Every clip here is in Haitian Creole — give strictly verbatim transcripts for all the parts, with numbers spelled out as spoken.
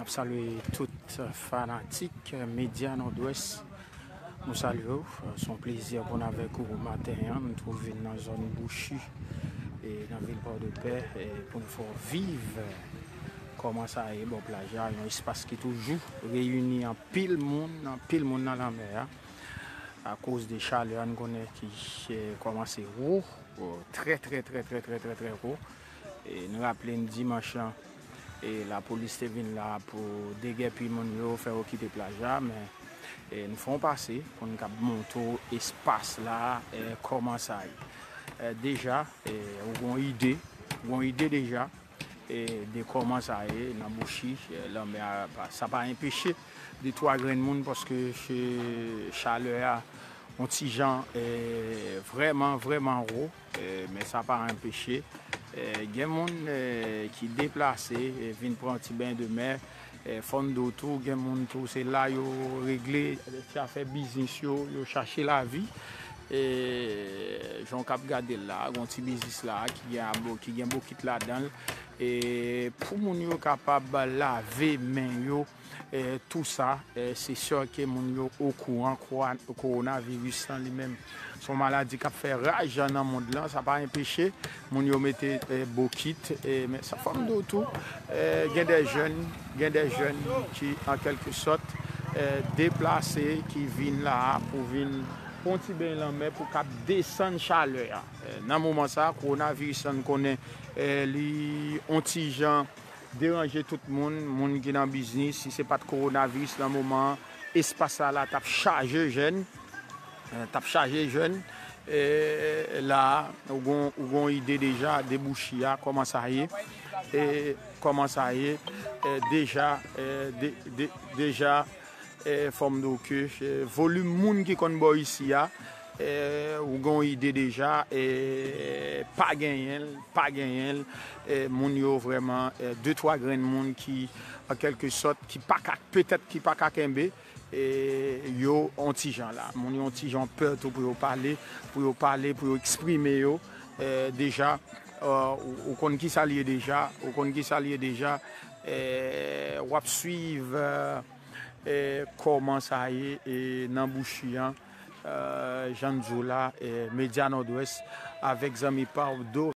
Salye tout fanatik Medya Nòdwès. Nou salye w. Se yon plezi pou n avèk ou maten an. Nou twouve n nan zòn Bouchi e nan vil Pòdepè e pou n fè w viv kòman sa ye bò plaj la. Yon espas ki toujou reyini anpil moun, anpil moun nan lanmè a. Akoz de chalè a, n konnen ki eh, kòmanse wo, wo, trè, trè, trè, trè, trè, trè, trè wo. E n raple n dimanch lan, e lapolis te vin la pou degèpi moun yo, fè yo kite plaj la, men e n fè yon pase pou n kab montre w espas la, e kòman sa ye. E deja, e ou gon ide, ou gon ide deja, e de kòman sa ye nan Bouchi, e lanmè a, pa- sa pa enpeche de twa grenn moun, paske se chalè a, yon ti jan, e vrèman, vrèman wo, e men sa pa enpeche, e gen moun, e ki deplase, e vin pran yon ti ben de mè, e fò n di w tou, gen moun tou, se la yo regle ti afè biznis yo, yo chache lavi, e jan w kab gade l la, gon ti biznis la, ki gen abo- ki gen bokit ladan l, e pou moun yo kapab lave men yo, e tou sa, e se sè ke moun yo okouran kwa- kowonaviris lan li menm. Se yon maladi k ap fè raj nan mond lan, sa pa enpeche moun yo mete, e bokit, e men sa fò m di w tou, e gen de jèn, gen de jèn ki an kèlke sòt, e deplase, ki vin la a pou vin pran yon ti ben lanmè pou kab desann chalè a. E nan moman sa, kowonaviris lan, n konnen, e li yon ti jan deranje tout moun, moun ki nan biznis, si se pa t kowonaviris nan moman an, espas sa la t ap chaje jèn, e t ap chaje jèn, e la a, ou gon, ou gon ide deja de Bouchi a, kòman sa ye, e kòman sa ye, e deja, e de- de- deja, e fò m di w ke, e volim moun ki konn bò isi a, e ou gon ide deja, e pa genyen l, pa genyen l, e moun yo vrèman, e de twa grenn moun ki, an kèlke sòt, ki pa ka, petèt ki pa ka kenbe, e yo on ti jan la. Moun yo on ti jan pè tou pou yo pale, pou yo pale, pou yo eksprime yo, e deja, e ou- ou konn ki sa l ye deja, ou konn ki sa l ye deja, e w ap swiv, e, e kòman sa ye, e nan Bouchi an, e jan n di w la, e Medya Nòdwès avèk zanmi pa w Do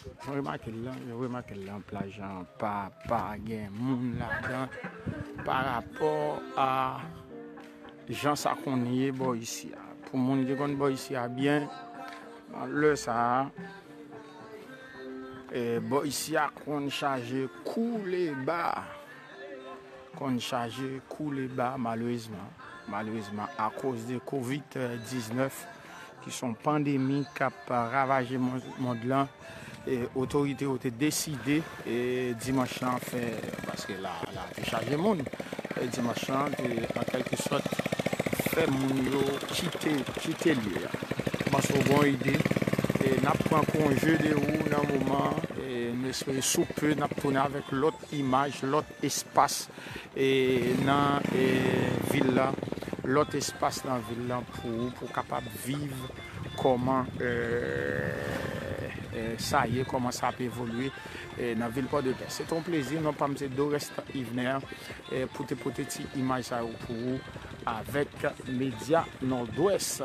Mwen remake l lan, mwen remake l lan, plaj lan pa, pa gen moun ladan pa rapò a jan sa konn ye bò isi a. Pou moun ki konn bò isi a byen, lè sa a, e, bò isi a konn chaje koule ba. Konn chaje koule ba, malerezman. Malerezman, akoz de kovid diznèf, ki se yon pandemi k ap ravaje mon-, mond lan, e otorite yo te deside, e dimanch lan fè, paske la, la te chaje moun, e dimanch lan te, an kèlke sòt, fè moun yo kite, kite lye a. Kòmanse w gen yon ide, e n ap pran konje de ou nan moman, e nou espere sou pe n ap tounen avèk lòt imaj, lòt espas, e nan, e, vil lan, lòt espas nan vil lan pou ou, pou w kapab viv kòman, e, e, sa ye, kòman sa ap evolye, e, nan vil Pòdepè. Se te yon plezi, non pa m se Dorest Yvener, e, pou te pote ti imaj sa yo pou ou avèk Medya Nòdwès.